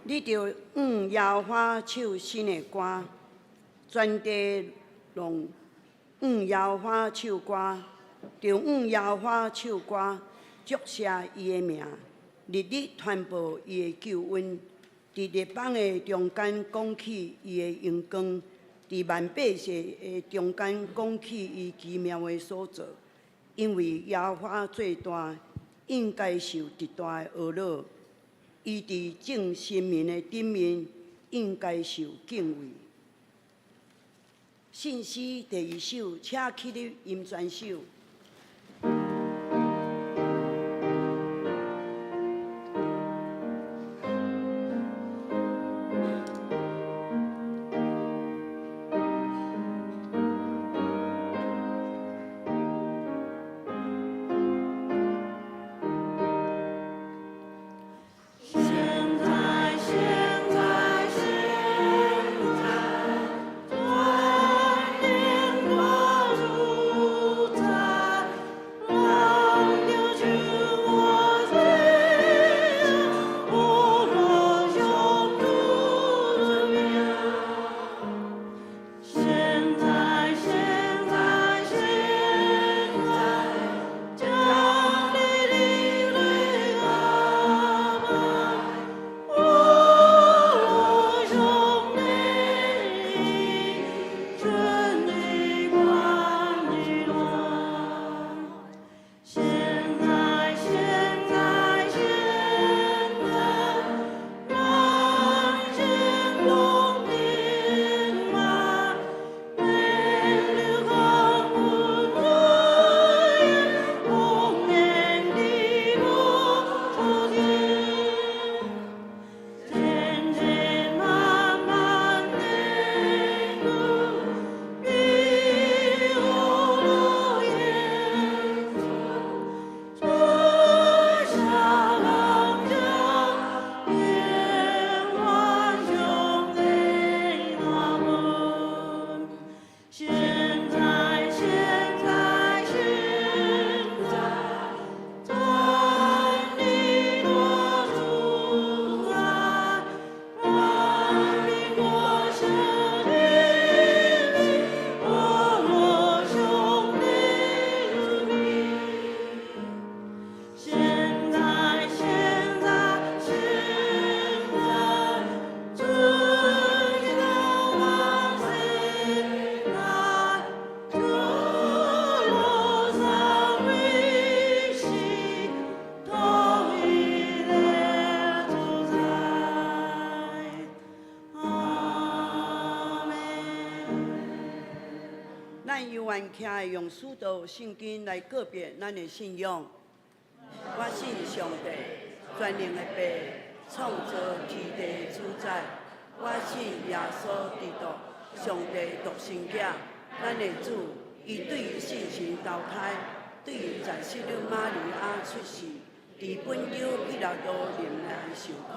你著向耶和華唱新的歌，全地攏向耶和華唱歌，著向耶和華唱歌，祝謝伊的名，日日傳報伊的救恩，佇列邦的中間講起伊的榮光，佇萬百姓的中間講起伊奇妙的所做。因為耶和華最大，應該受極大的呵咾。伊佇眾神明的頂面，應該受敬畏。信詩第二首，請起立吟全首。現在，現在，現在，全能大主宰，挽救我罪，我若上主的名。現在，現在，現在，降臨的阿們，我若上你，真的關的來。現在，現在，現在，萬神同頂滿，免了光榮紅顏的無處見。千千萬萬年古，比我樂耶穌，這下浪江，願萬兄弟阿們。現在，現在，現在，全能大主宰，萬民國社稷，我若上你如現在，現在，現在，主的萬世代，主羅上為喜，同一的主宰。阿們。咱猶原徛來用使徒信經來告別咱的信仰。我信上帝，全能的父，創造天地的主宰。我信耶穌基督，上帝獨生囝，咱的主，伊對聖神投胎，對十七日瑪利亞出世，佇本丟彼拉多任內受苦，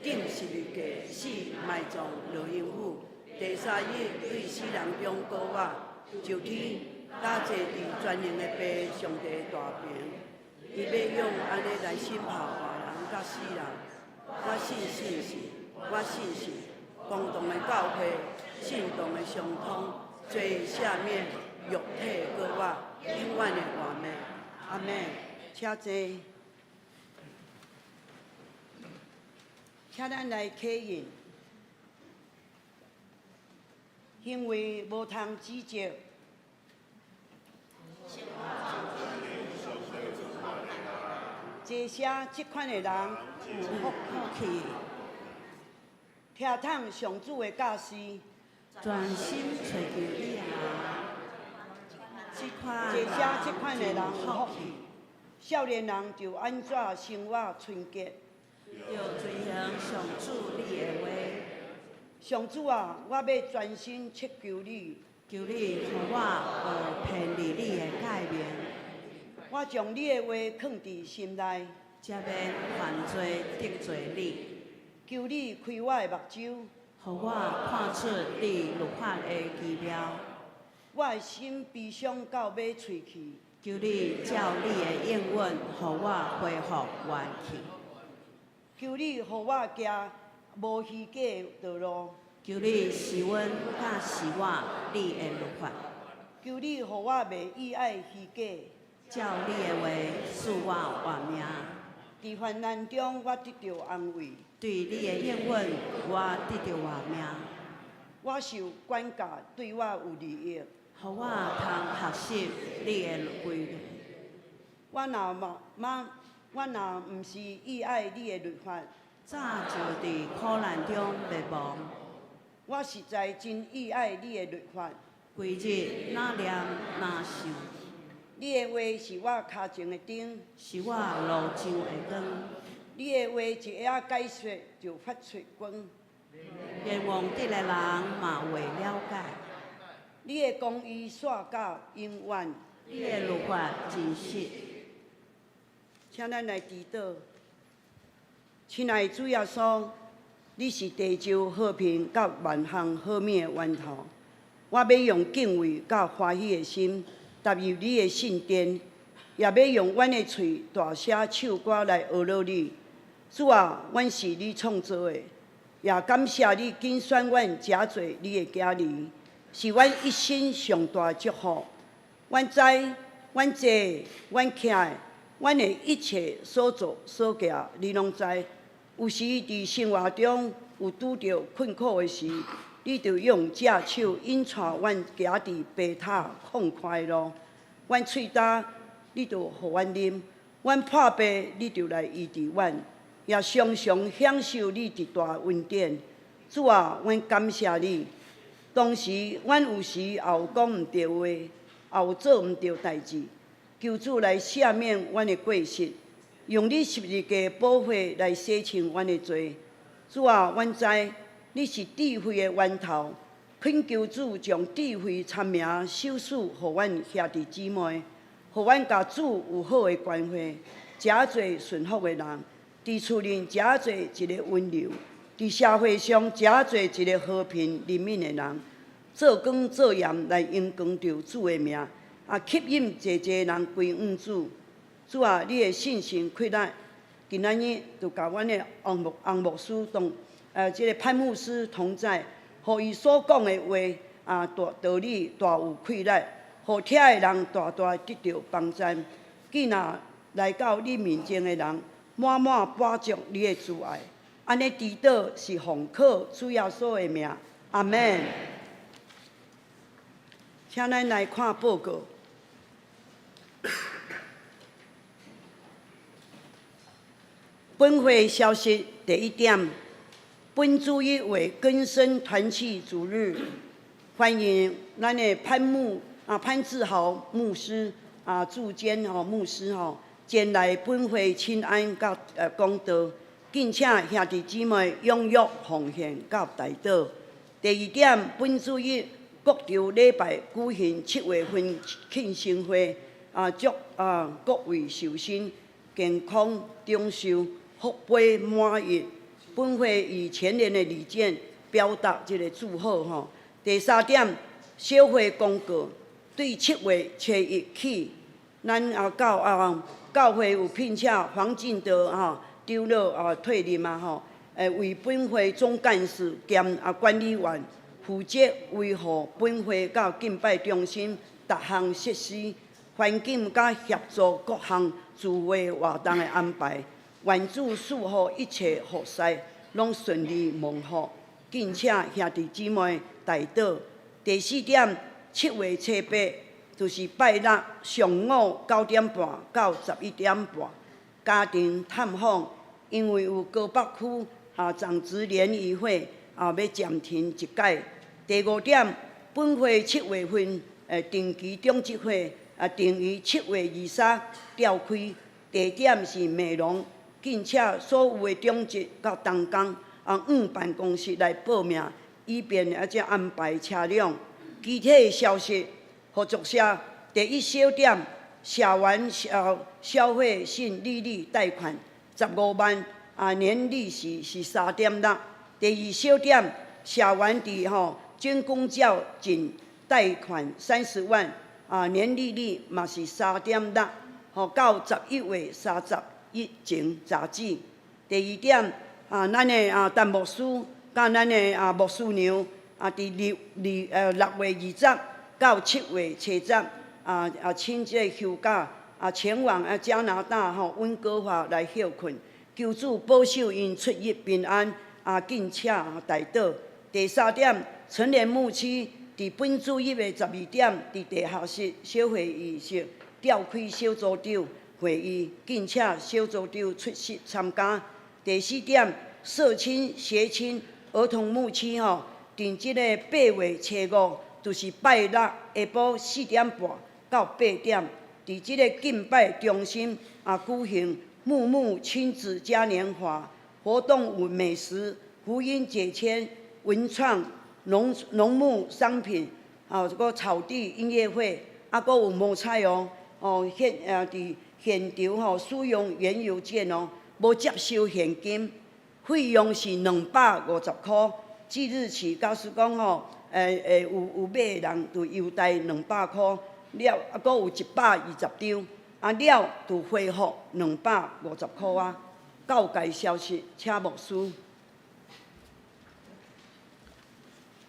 釘十字架死埋葬落陰府，第三日對死人中復活，上天，搭坐佇全能的父上帝大爿。伊欲用按呢來審判活人佮死人。我信聖神，我信信公同的教會，聖徒的相通，罪赦免，肉體的復活，永遠的活命。阿們。請坐。請咱來啟印，行為無通指責。這些這款的人有福氣，聽從上主的教示，專心揣求你的人，這款這些這款的人有福氣。少年人就按怎生活純潔？著遵行上主你的話。上主啊，我欲專心乞求你，求你予我無偏離你的誡命。我將你的話囥佇心內，才免犯罪得罪你。求你開我的目睭，予我看出你律法的奇妙。我的心悲傷到欲碎去。求你照你的應允，予我恢復元氣。求你予我行無虛假的道路。求你使阮教示我你的律法。求你予我袂喜愛虛假。照你的話賜我活命。佇患難中，我得著安慰。對你的應允，我得著活命。我受管教，對我有利益。予我通學習你的規律。我若嘛嘛，我若毋是喜愛你的律法，早就佇苦難中滅亡。我實在真喜愛你的律法。規日若念若想。你的話是我跤前的燈，是我路上的光。你的話一下解說就發出光。連戇直的人嘛會了解。你的公義紲到永遠。你的律法真實。請咱來祈禱。親愛的主耶穌，你是地球和平佮萬項好物的源頭。我欲用敬畏佮歡喜的心踏入你的聖殿，也欲用阮的喙大聲唱歌來呵咾你。主啊，阮是你創造的，也感謝你揀選阮成做你的囝兒，是阮一生上大的祝福。阮知，阮坐，阮徛，阮的一切所做所行，你攏知。有時佇生活中有拄著困苦的時，你就用這手引帶阮行佇平坦曠闊的路。阮喙焦，你就予阮啉；阮破病，你就來醫治阮。也常常享受你極大恩典。主啊，阮感謝你。當時阮有時也有講毋對話，也有做毋對代誌，求主來赦免阮的過失，用你十字架寶血來洗清阮的罪。主啊，阮知你是智慧的源頭，懇求主將智慧聰明賞賜予阮兄弟姊妹，予阮佮主有好的關係，成做順服的人，佇厝裡成做一个溫柔，佇社會上成做一个和平憐憫的人，做光做鹽來榮光著主的名，啊，吸引濟濟人歸向主。主啊，你的信心氣力，今仔日就佮阮的翁牧翁牧師同，這个潘牧師同在，予伊所講的話啊，大道理大有氣力，予聽的人大大得著幫贊。見若來到你面前的人，滿滿飽足你的慈愛。按呢祈禱是奉靠主耶穌的名，阿們。請咱來看報告。本會消息第一點，本主日為更生團契主日，歡迎咱的潘牧啊潘志豪牧師啊駐監吼牧師吼前來本會請安佮講道，敬請兄弟姊妹踴躍奉獻佮代禱。第二點，本主日國潮禮拜舉行七月份慶生會啊，祝啊各位壽星健康長壽，福杯滿溢。本會以全聯的禮券表達這个祝賀吼。第三點，小會公告，對七月初一起，咱啊教啊教會有聘請黃進德吼長老啊退任啊吼，為本會總幹事兼啊管理員，負責維護本會佮敬拜中心逐項設施、環境佮協助各項聚會活動的安排。願主賜予一切服侍攏順利蒙福，敬請兄弟姊妹代禱。第四點，七月初八就是拜六上午九點半到十一點半，家庭探訪，因為有高北區啊長子聯誼會啊欲暫停一擺。第五點，本會七月份定期長執會啊定於七月二三召開，地點是美濃。敬請所有的長執佮同工啊，往辦公室來報名，以便啊這安排車輛。具體消息，合作社第一小點，社員消消費性利率貸款十五萬啊，年利息是三點六。第二小點，社員佇吼軍公教僅貸款三十萬啊，年利率嘛是三點六，吼到十一月三十。一前截止。第二點，啊，咱的陳牧師佮咱的牧師娘佇6月20到7月七十請這個休假前往加拿大吼溫哥華來歇睏，求主保守𪜶出入平安敬請代禱。第三點，成年牧區佇本主日的12點，佇地下室小會議室召開小組長會議，敬請小組長出席參加。第四點，社青、協青、兒童牧區吼，佇這个8月初5，就是拜六下晡4點半到8點，佇這个敬拜中心舉行牧牧親子嘉年華活動，有美食、福音解簽、文創、農牧商品，這个草地音樂會，閣有摸彩哦，佇現場吼使用園遊券哦，無接受現金，費用是250箍。即日起，假使講吼，有買的人就優待200箍，了閣有120張，了就恢復250箍啊。教界消息，請牧師。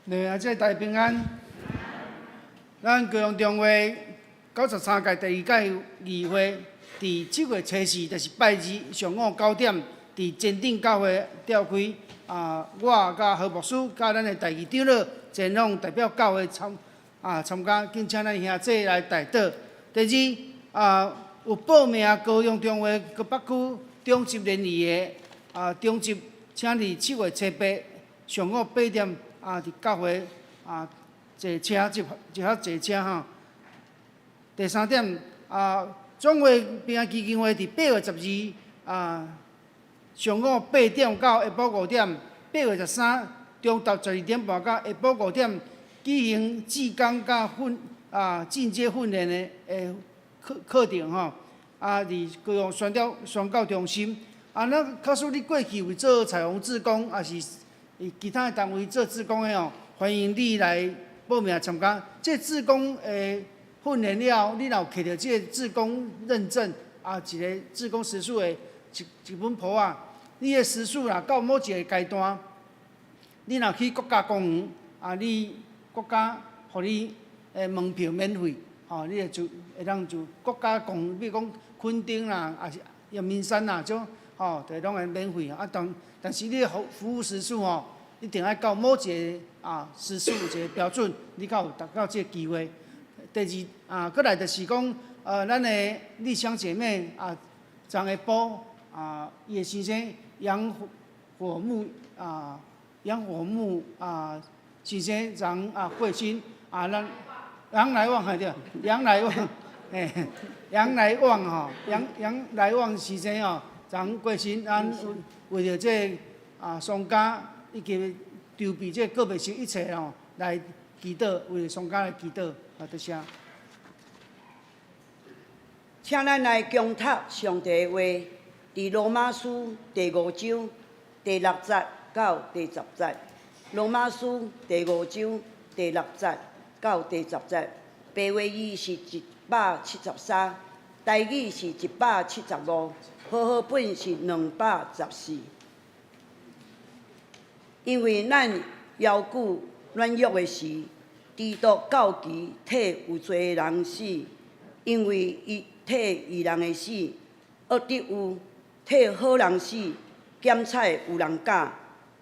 來，阿姐大家平安。咱高雄中會93屆第二屆議會，佇7月初4，就是拜二上午9點，佇前鎮教會召開。我佮何牧師佮咱的第二長老前往代表教會參加，敬請咱兄弟來代禱。第二，有報名高雄中會高北區長執聯誼的長執，請佇7月初8上午8點佇教會坐車集合坐車吼。第三點，總會平安基金會佇8月12上午8點到下晡5點，8月13中晝12點半到下晡5點舉行志工佮進階訓練的課程吼。佇高雄宣教中心。咱假使你過去有做彩虹志工，抑是其他的單位做志工的吼，歡迎你來報名參加。這志工的訓練了後，你若有摕著這个志工認證，一个志工時數的一本簿仔，你的時數若到某一个階段，你若去國家公園，你國家予你門票免費，吼，你會住會當住國家公園，比如講墾丁啦，抑是陽明山啦，這種吼，就攏會免費。但是你的服務時數吼，一定愛到某一个時數一个標準，你才有達到這个機會。第二，閣來就是講，咱的麗香姐妹張下埔伊的先生楊火木楊火木先生張過身咱楊來旺係對，楊來旺，嘿，楊來旺吼，楊來旺先生吼，昨過身，咱為著這个喪家以及籌備這個告別式一切吼，來祈禱，為著喪家來祈禱，多謝。請咱來恭讀上帝的話，佇羅馬書第五章第六節到第十節。羅馬書第五章第六節到第十節，白話字是173，台語是175，和合本是214。因為咱猶舊軟弱的時，基督到期替有罪的人死，因為伊替義人的死，惡得有替好人死，檢採有人敢。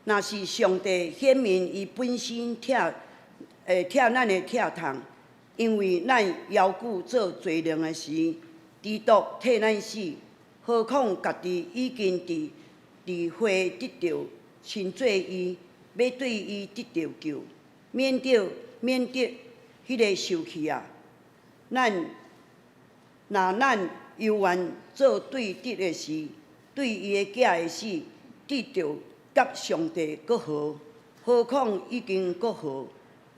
若是上帝顯明伊本身疼，疼咱的疼痛，因為咱猶舊做罪人的時，基督替咱死，何況家己已經佇血得著親做伊，欲對伊得著救，免得彼个受氣啊！若咱猶原做對敵的時，對伊的囝的死，得著佮上帝閣和，何況已經閣和，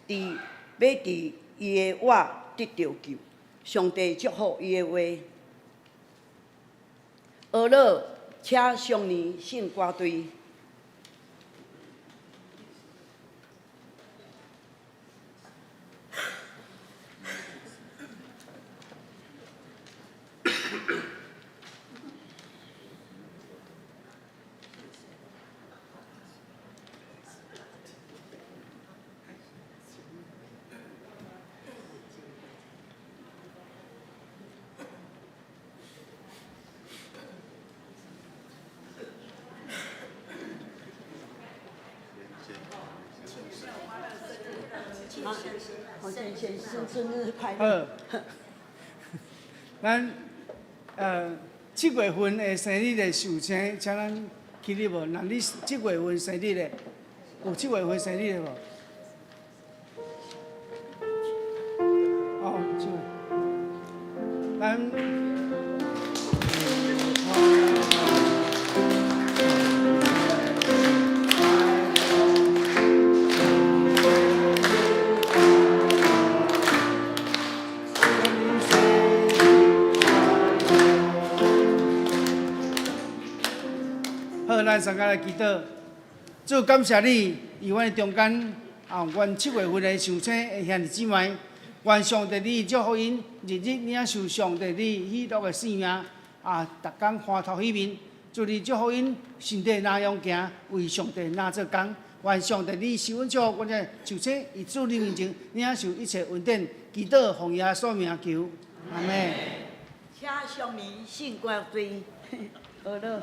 欲佇伊的活得著救。上帝祝福伊的話。俄勒，請上年聖歌隊。我先先生生日快樂。好，咱7月份的生日的壽星，請咱起立無？若你七月份生日的，有七月份生日的無？哦，七月，咱。好，咱三个來祈禱。主感謝你，佇阮的中間，啊，阮七月份的受生的兄弟姊妹，願上帝你祝福𪜶，日日領受上帝你喜樂的生命，啊，逐工歡頭喜面。主你祝福𪜶，身體若勇健，為上帝若做工。願上帝你賜阮祝福，阮這受生佇主你面前領受一切恩典，祈禱奉耶穌名求，阿們。請上面聖歌隊，好了。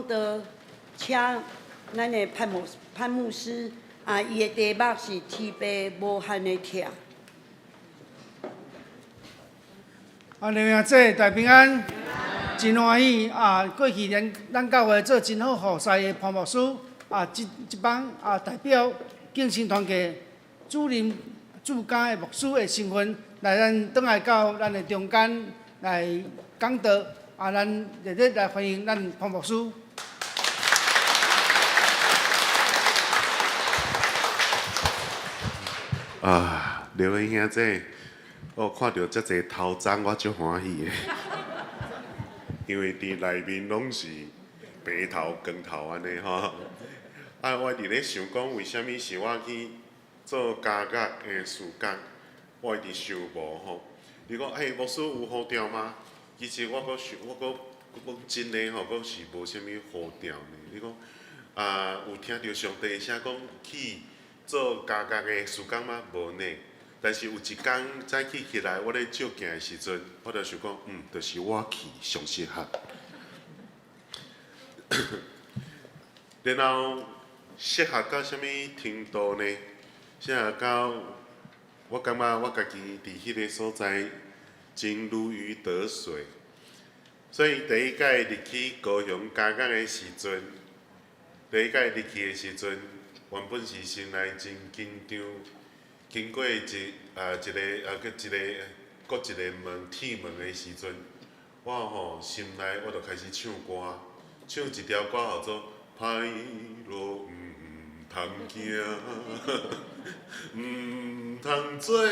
道，請咱的潘牧師啊，伊的題目是天父無限的疼。啊，劉兄姐，大平安，真歡喜啊！過去咱咱教會做真好服侍的潘牧師啊，這這班啊代表敬信團契主任主教的牧師的身份來咱轉來到咱的中間來講道啊，咱熱烈來歡迎咱潘牧師。啊，劉偉兄姐，我看著遮濟頭鬃，我足歡喜的，因為佇內面攏是白頭光頭按呢吼。啊，我佇咧想講，為啥物是我去做加額的事工？我一直想無吼。你講，欸，牧師有呼召嗎？其實我閣想，我閣講真的吼，閣是無啥物呼召呢。你講，啊，有聽著上帝聲講去做加工的事工嗎？無呢。但是有一工早起起來，我咧照鏡的時陣，我就想講，嗯，就是我去上適合。然後適合到啥物程度呢？適合到我感覺我家己佇彼个所在真如魚得水。所以第一擺入去高雄加工的時陣，第一擺入去的時陣，原本是心內真緊張。經過一啊一個啊閣一個閣一個門鐵門的時陣，我吼心內我就開始唱歌，唱一條歌號做《歹路毋通行》，毋通做歹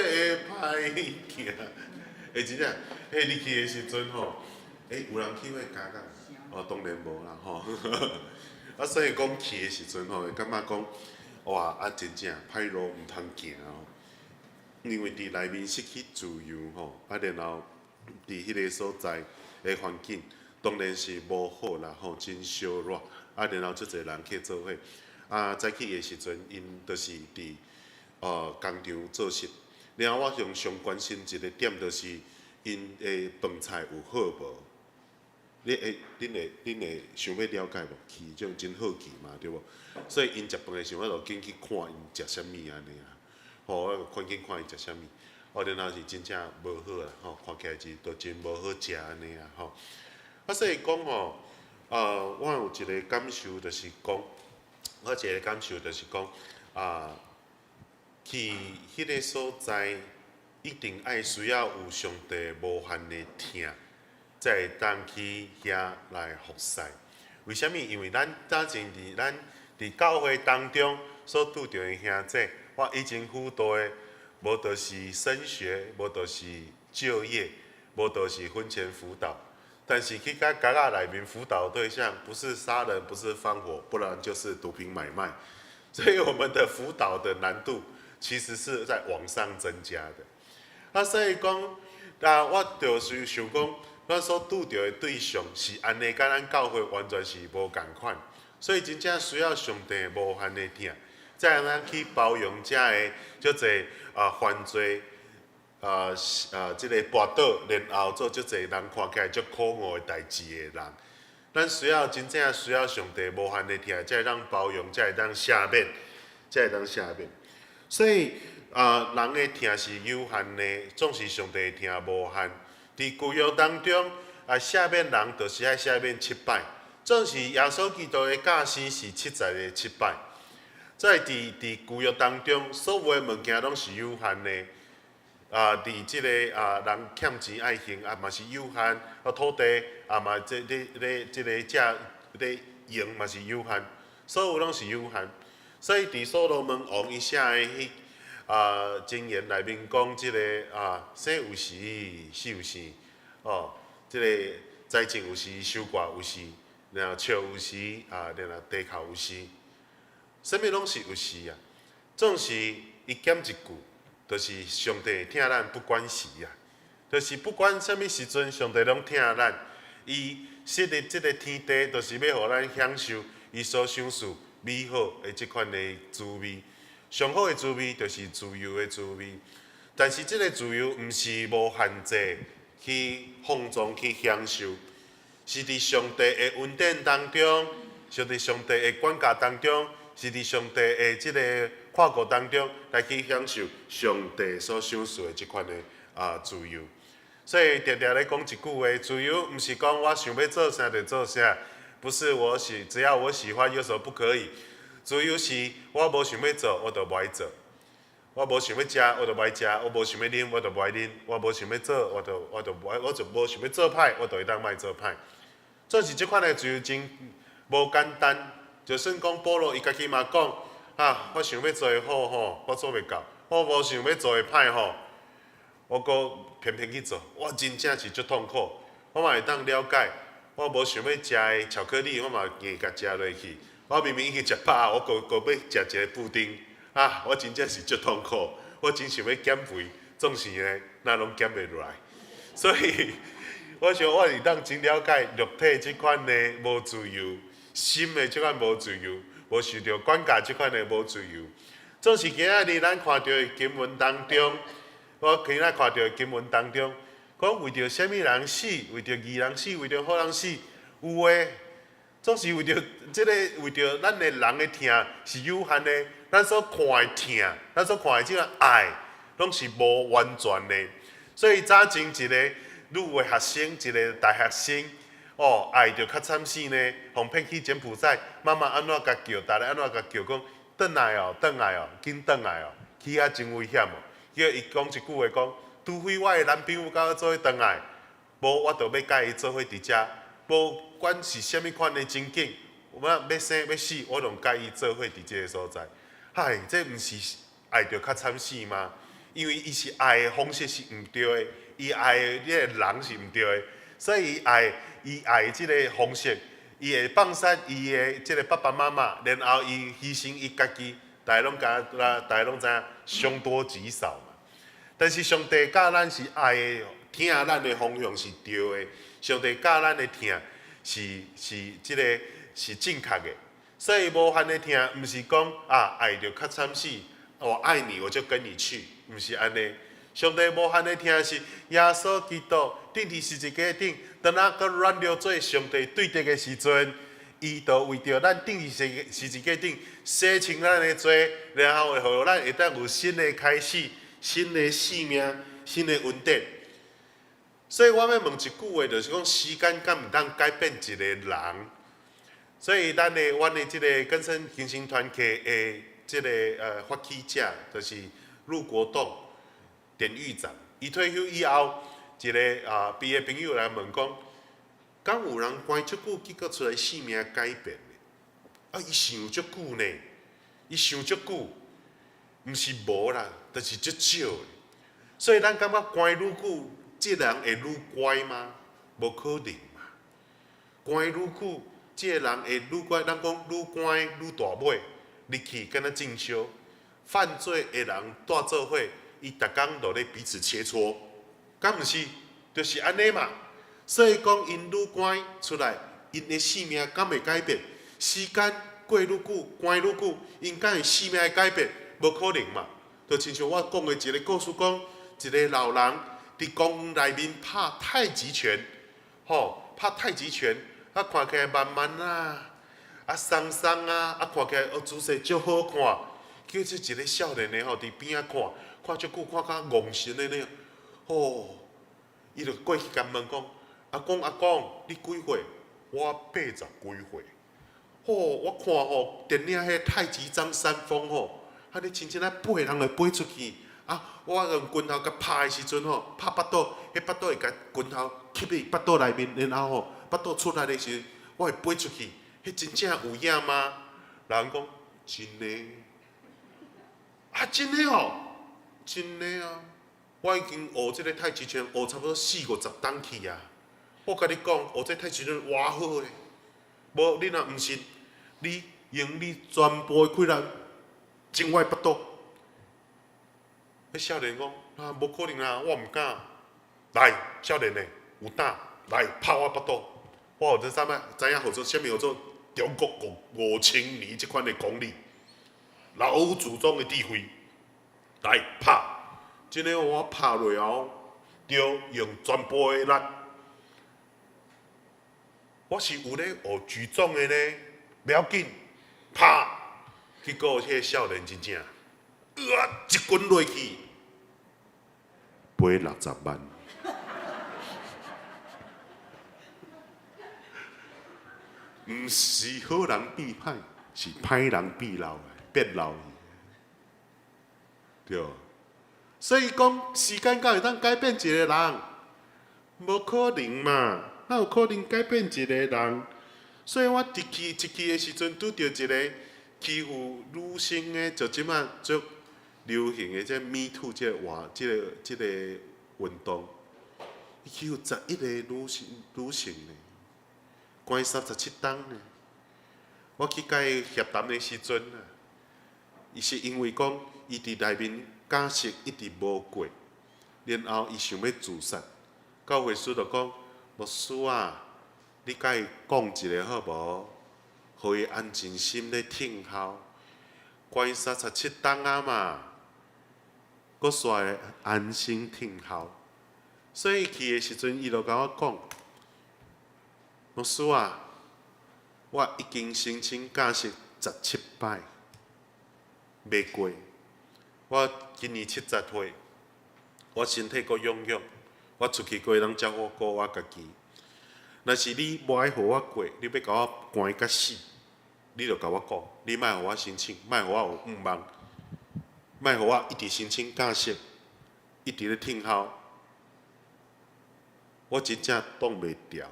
囝。欸，真正，彼入去的時陣吼，欸，有人去過加工？哦，當然無啦吼。啊，所以講去的時陣吼，會感覺講，哇，啊，真正歹路毋通行哦。因為佇內面失去自由吼，啊，然後佇彼個所在的環境，當然是無好啦吼，真燒熱，啊，然後足濟人去做伙，啊，早起的時陣，𪜶就是佇工廠做事。然後我上上關心一個點，就是𪜶的飯菜有好無？你會、恁會、恁會想欲了解無？去這種真好奇嘛，對無？所以𪜶食飯的時候，我就緊去看𪜶食啥物按呢啦。吼，我就趕緊看𪜶食啥物，哦，然後是真正無好啦，吼，看起來是都真無好食按呢啊，吼。啊，所以講吼，我有一個感受，就是講，我一個感受就是講，啊，去彼個所在，一定愛需要有上帝無限的疼，才會當去遐來服侍。為啥物？因為咱早前佇咱佇教會當中所拄著的兄弟，我以前輔導的，無就是升學，無就是就業，無就是婚前輔導。但是去到監獄內面輔導對象，不是殺人，不是放火，不然就是毒品買賣。所以我們的輔導的難度其實是在往上增加的。啊，所以講，啊，我就是想講，咱所拄著的對象是按呢，佮咱教會完全是無仝款。所以真正需要上帝無限的疼，才會當去包容遮个足濟啊犯罪啊啊這個跋倒，然後做足濟人看起來足可惡的代誌的人。咱需要真正需要上帝無限的疼，才會當包容，才會當赦免，才會當赦免。所以啊，人的疼是有限的，總是上帝的疼無限。佇舊約當中啊，赦免人就是愛赦免七擺，總是耶穌基督的教示是七十个七擺。在佇佇舊約當中，所有的物件攏是有限的。啊，佇這个啊，人欠錢愛還啊，嘛是有限。啊，土地啊嘛，這咧咧這个借咧用嘛是有限，所有攏是有限。所以佇所羅門王伊寫的彼啊箴言內面講，這个啊生有時，死有時，哦，這个栽種有時，收割有時，然後笑有時，啊，然後低哭有時，啥物攏是有時啊。總是伊減一句，就是上帝疼咱不管時啊，就是不管啥物時陣，上帝攏疼咱。伊設立這个天地，就是欲予咱享受伊所賞賜美好的這款的滋味。上好的滋味就是自由的滋味，但是這个自由毋是無限制去放縱去享受，是佇上帝的恩典當中，是佇上帝的管教當中，是佇上帝的這个看顧當中來去享受上帝所賞賜的這款的自由。所以定定咧講一句話，自由毋是講我想欲做啥就做啥，不是我喜，只要我喜歡，有什麼不可以？自由是我無想欲做，我就無愛做；我無想欲食，我就無愛食；我無想欲啉，我就無愛啉；我無想欲做，我就無愛，我就無想欲做歹，我就會當莫做歹。總是這款的自由真無簡單。就算講保羅伊家己嘛講，啊，我想欲做的好吼，我做袂到；我無想欲做的歹吼，我閣偏偏去做，我真正是足痛苦。我嘛會當了解，我無想欲食的巧克力，我嘛硬共食落去。我明明已經食飽，我閣閣欲食一个布丁，啊！我真正是足痛苦。我真想欲減肥，總是呢，哪攏減袂落來。所以，我想我會當真了解肉體這款的無自由，心的這款無自由，無受著管教這款的無自由。總是今仔日咱看著的經文當中，我今仔看著的經文當中，講為著啥物人死，為著義人死，為著好人死，有的總是為著這个，為著咱的人的疼是有限的，咱所看的疼，咱所看的這个愛，攏是無完全的。所以早前一个女的學生，一个大學生，哦，愛著較慘死呢，予騙去柬埔寨，媽媽按怎共叫，逐个按怎共叫，講轉來哦，轉來哦，緊轉來哦，去遐真危險哦。叫伊講一句話講，除非我的男朋友佮我做伙轉來，無我就欲佮伊做伙佇遮，無管是啥物款的情景，我欲生欲死，我攏佮伊做伙佇這个所在。唉，這毋是愛著較慘死嗎？因為伊是愛的方式是毋對的，伊愛的這个人是毋對的，所以伊愛這个方式，伊會放殺伊的這个爸爸媽媽，然後伊犧牲伊家己，大家攏敢，大家攏知影，凶多吉少嘛。但是上帝教咱是愛的，疼咱的方向是對的。上帝教咱的疼是這个是正確的，所以無限的疼，毋是講啊愛著較慘死，我愛你我就跟你去，毋是按呢。上帝無限的疼是耶穌基督釘佇十字架頂，當咱閣軟弱做上帝對敵的時陣，伊就為著咱釘佇十字架頂洗清咱的罪，然後會予咱會當有新的開始、新的生命、新的恩典。所以我欲問一句話，就是講時間敢毋當改變一个人？所以咱的阮的這个更生更新團契的這个發起者，就是陸國棟典獄長。伊退休以後，一个畢業朋友來問講，敢有人關足久，結果出來性命改變的？啊，伊想足久呢，伊想足久，毋是無啦，但是足少的。所以咱感覺關愈久，這个人會愈乖嗎？無可能嘛。關愈久，這个人會愈乖。咱講愈關愈大尾，入去敢若進修。犯罪的人蹛做伙，伊逐工都咧彼此切磋，敢毋是？就是按呢嘛。所以講，𪜶愈關出來，𪜶的性命敢會改變？時間過愈久，關愈久，𪜶敢會性命會改變？無可能嘛。就親像我講的一个故事，講一个老人佇公園內面拍太極拳，吼，拍太極拳，啊，看起來慢慢啊，啊，鬆鬆啊，啊，看起來哦姿勢足好看。叫做一个少年的吼，佇邊仔看，看足久，看甲戇神的呢，吼，伊就過去共問講：阿公阿公，你幾歲？我八十幾歲。吼，我看吼電影彼太極張三豐吼，按呢親像咧飛人會飛出去。啊，我用拳頭共拍的時陣吼，拍腹肚，彼腹肚會共拳頭吸入腹肚內面，然後吼腹肚出來的時陣，我會飛出去。彼真正有影嗎？人講真的。啊，真的哦，真的啊！我已經學這个太極拳學差不多四五十冬去啊。我共你講，學這太極拳偌好的，無你若毋信，你用你全部的氣力整我的腹肚。彼少年講啊，無可能啊，我毋敢。來，少年的有膽來拍我腹肚。我予你知影，知影號做啥物號做中國5000年這款的功力，老祖宗的智慧，來拍。真的我拍落後，對，用全部的力。我是有咧學舉重的呢，袂要緊，拍，結果彼個少年真正，一棍落去，賠60萬。毋是好人變歹，是歹人變老，變老去，對。所以講，時間敢會當改變一個人？無可能嘛，哪有可能改變一個人？所以我一去一去的時陣，拄著一個欺負女性的，就這馬足流行的這 Me Too 這個活，這個這個運動，伊欺負11個女性呢，關37冬呢。我去共伊協談的時陣啊，伊是因為講伊佇內面假釋一直無過，然後伊想欲自殺。教會師就講，牧師啊，你共伊講一下好無？予伊安靜心咧聽候，關37冬啊嘛，閣煞會安心聽候。所以去的時陣，伊就共我講，牧師啊，我已經申請假釋17擺，袂過。我今年70歲，我身體閣勇勇，我出去閣會當照顧我家己。若是你無愛予我過，你欲共我關甲死，你就共我講，你莫予我申請，莫予我有願望，莫予我一直申請假釋，一直咧聽候。我真正擋袂牢，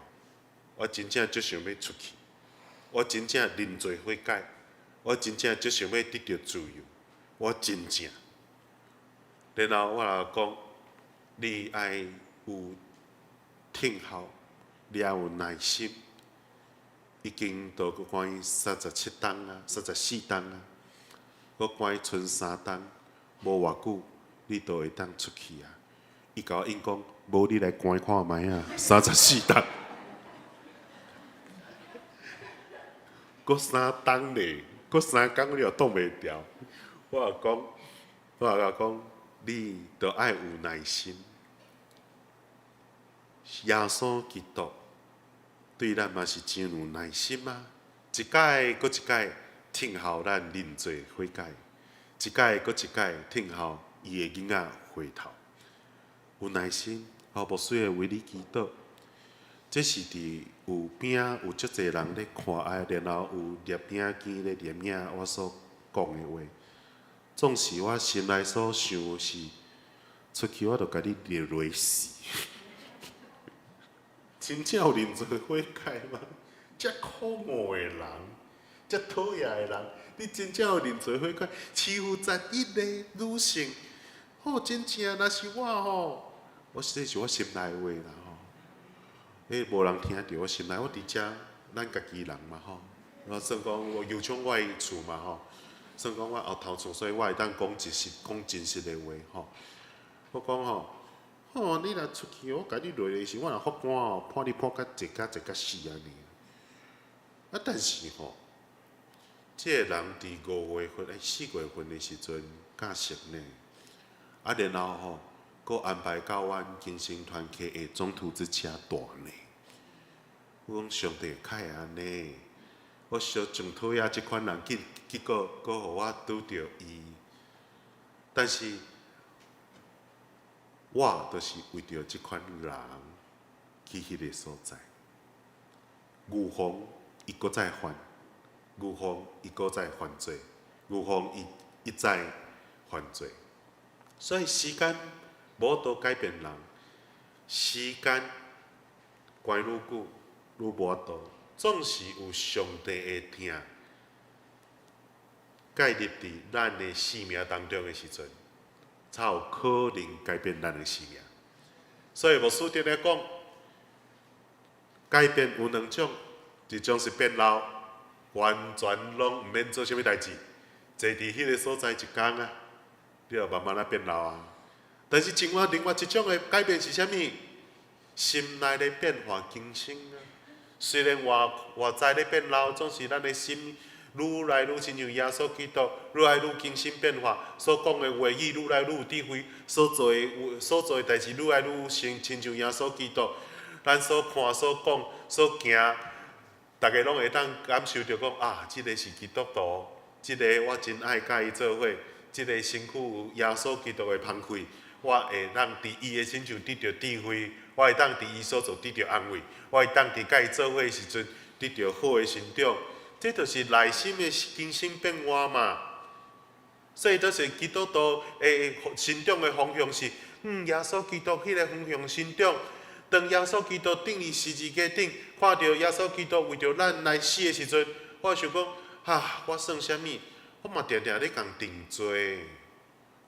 我真正足想欲出去，我真正認罪悔改，我真正足想欲得著自由，我真正。然後我就講，你愛有聽候，你愛有耐心。已經都閣關37冬啊，34冬啊，閣關賰3冬，無偌久，你就會當出去啊。伊共我應講，無你來關看覓啊，34冬，閣3冬咧，閣3工你又擋袂牢。我就講，我就講，你著愛有耐心。耶穌基督對咱嘛是真有耐心啊！一擺閣一擺聽候咱認罪悔改，一擺閣一擺聽候伊的囡仔回頭。有耐心，予牧師會為你祈禱。這是佇有邊有足濟人咧看，啊，然後有攝影機咧攝影我所講的話。總是我心內所想的是，出去我就共你捏落死。真正有認罪悔改嗎？遮可惡的人，遮討厭的人，你真正有認罪悔改？欺負11個女性，吼，真正若是我吼，我這是我心內話啦吼。彼無人聽著我心內，我佇遮，咱家己人嘛吼。我算講我有像我的厝嘛吼，算講我後頭厝，所以我會當講真實、講真實的話吼。我講吼。吼！你若出去，我共你落的時，我若法官哦，判你判甲坐甲坐甲死按呢。啊，但是吼，這個人佇5月份、4月份的時陣假釋呢，啊，然後吼，閣安排到阮更新團契的中途之家蹛呢。我講上帝較會按呢，我小真討厭這款人，結果閣予我拄著伊，但是。我就是為著這款人去彼个所在，預防伊閣再犯，預防伊閣再犯罪，預防伊一再犯罪。所以時間無法度改變人，時間關愈久愈無法度，總是有上帝的疼介入佇咱的生命當中的時陣。才有可能改變咱的生命。所以牧師定定講，改變有兩種，一種是變老，完全攏毋免做啥物代誌，坐佇彼个所在一工啊，你就慢慢仔變老啊。但是另外一種的改變是啥物？心內的變化更新啊。雖然外在咧變老，總是咱的心。愈來愈親像耶穌基督，愈來愈更新變化，所講的話語愈來愈有智慧，所做的代誌愈來愈像親像耶穌基督。咱所看、所講、所行，逐家攏會當感受著講啊，這个是基督徒，這个我真愛佮伊做伙，這个身軀有耶穌基督的芳氣，我會當佇伊的身上得著智慧，我會當佇伊所做得著安慰，我會當佇佮伊做伙的時陣得著好的成長，這就是內心的更新變化嘛。所以，就是基督徒的成長的方向是，耶穌基督彼个方向成長。當耶穌基督釘佇十字架頂，看著耶穌基督為著咱來死的時陣，我想講，哈，我算啥物？我嘛定定咧共定罪，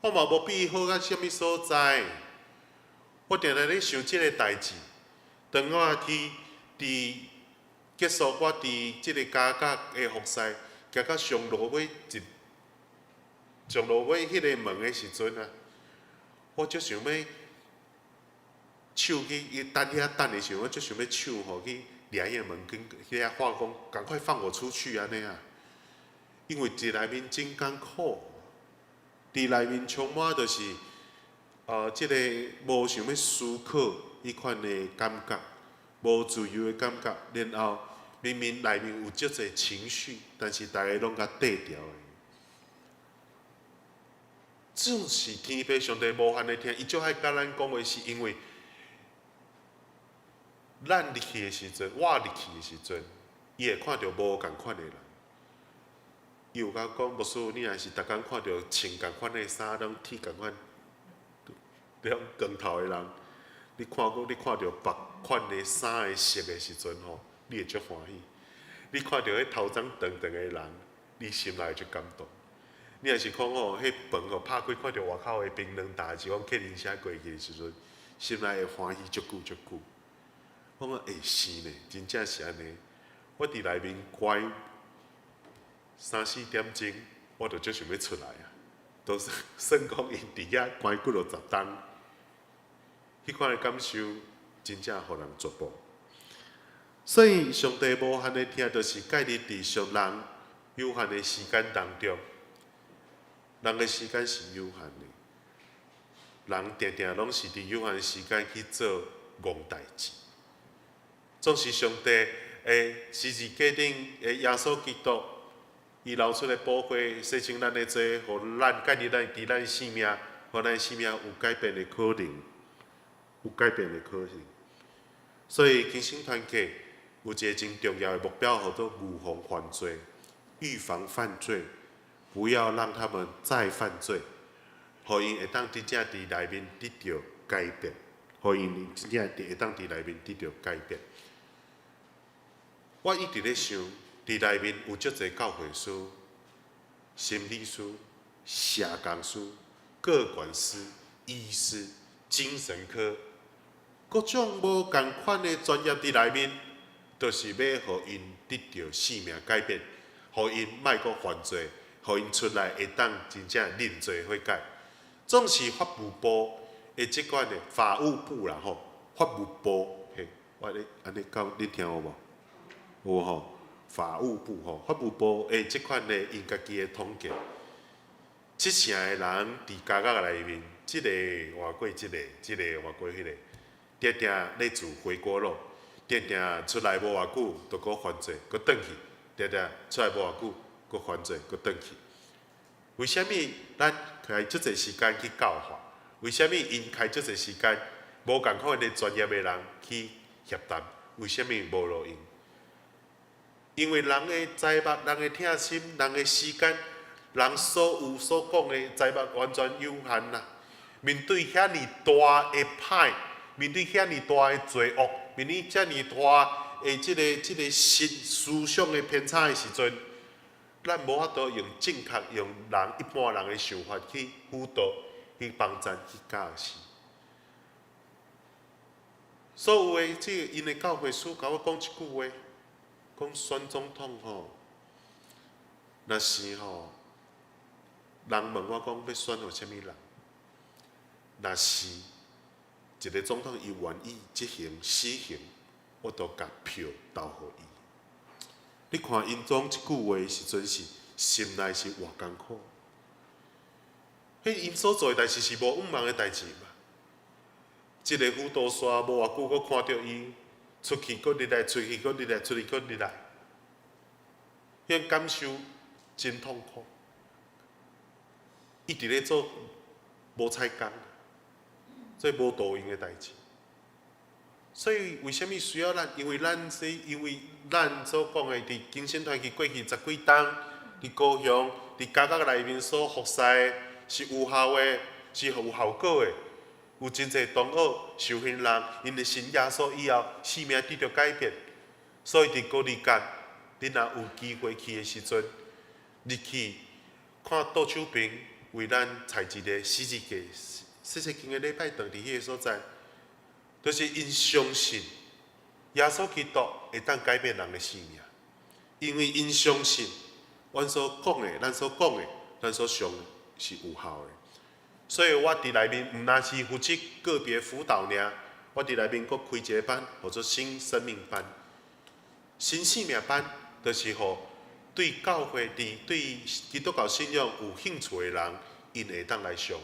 我嘛無比伊好到啥物所在。我定定咧想這个代誌，當我去佇結束我佇這个監獄的服侍，行到上落尾一上落尾彼个門的時陣啊，我足想欲手去伊等遐等的時陣，我足想欲手吼去掠彼个門，跟遐喊講趕快放我出去按呢啊！因為佇內面真艱苦，佇內面充滿就是這个無想欲思考彼款的感覺，無自由的感覺，然後明明內面有足濟情緒，但是逐家攏共綴牢的。這是天父上帝無限的疼，伊足愛佮咱講話，是因為咱入去的時陣，我入去的時陣，伊會看著無仝款的人。伊有共我講，牧師，你若是逐工看著穿仝款的衫，攏剃仝款，種光頭的人，你看過你看著別款的衫的色的時陣吼，你會足歡喜。你看著彼頭鬃長長的人，你心內會足感動。你若是講吼，彼門吼拍開，看著外口的檳榔擔，是講客人車過去的時陣，心內會歡喜足久足久。我講欸，是呢，真正是按呢。我佇內面關三四點鐘，我就足想欲出來啊。都是算講𪜶佇遐關幾落十冬，彼款的感受真正予人絕望。所以上帝無限的疼，就是介入佇俗人有限的時間當中。人的時間是有限的，人定定攏是佇有限的時間去做戇代誌。總是上帝的十字架頂的耶穌基督，伊流出的寶血，洗淨咱的罪，予咱介入咱佇咱生命，予咱生命有改變的可能，有改變的可能。所以，更新團契有一个真重要的目標，號做預防犯罪，預防犯罪。不要讓他們再犯罪，予𪜶會當真正佇內面得著改變，予𪜶真正會當佇內面得著改變。我一直咧想，佇內面有足濟教誨師、心理師、社工師、個管師、醫師、精神科，各種無仝款的專業佇內面，就是欲予𪜶得著生命改變，予𪜶莫閣犯罪。予𪜶出來會當真正認罪悔改，總是法務部的這款的法務部啦吼，法務部嘿，我咧按呢講，你聽有無？有吼，法務部吼，法務部的這款的𪜶家己的統計，七成的人佇監獄內面，這个換過這个，這个換過彼个，定定咧做回鍋肉，定定出來無偌久就閣犯罪，閣轉去，定定出來無偌久。閣犯罪，閣轉去。為啥物咱開足濟時間去教化？為啥物𪜶開足濟時間無仝款的專業的人去協談？為啥物無路用？因為人的才目、人的疼心、人的時間、人所有所講的才目完全有限啦。面對遐爾大的歹，面對遐爾大的罪惡，面對遮爾大的這个思思想的偏差的時陣，咱無法度用正確、用人一般人的想法去輔導、去幫贊、去教示。所有的這个𪜶的教誨師共我講一句話，講選總統吼，若是吼，人問我講欲選予啥物人？若是一个總統伊願意執行死刑，我都共票投予伊。你看𪜶講這句話的時陣是心內是偌艱苦。彼𪜶所做的代誌是無毋茫的代誌嘛？這个輔導煞無偌久，閣看著伊出去，閣入來，出去，閣入來，出去，閣入來。彼種感受真痛苦。伊佇咧做無彩工，做無路用的代誌。所以為啥物需要咱？因為咱是因為咱所講的，佇更新團契過去十幾冬，佇高雄、佇家國內面所服侍的是有效的，是有效果的。有真濟同學受訓人，𪜶的信耶穌以後，生命得著改變。所以佇高利甲，恁若有機會去的時陣，入去看杜秋平為咱採一个十字架，細細間的禮拜堂佇彼个所在，就是𪜶相信耶穌基督會當改變人的生命，因為𪜶相信阮所講的、咱所講的、咱所上的是有效的。所以我佇內面毋但是負責個別輔導爾，我佇內面閣開一個班，號做新生命班。新生命班就是予對教會佇對基督教信仰有興趣的人，𪜶會當來上。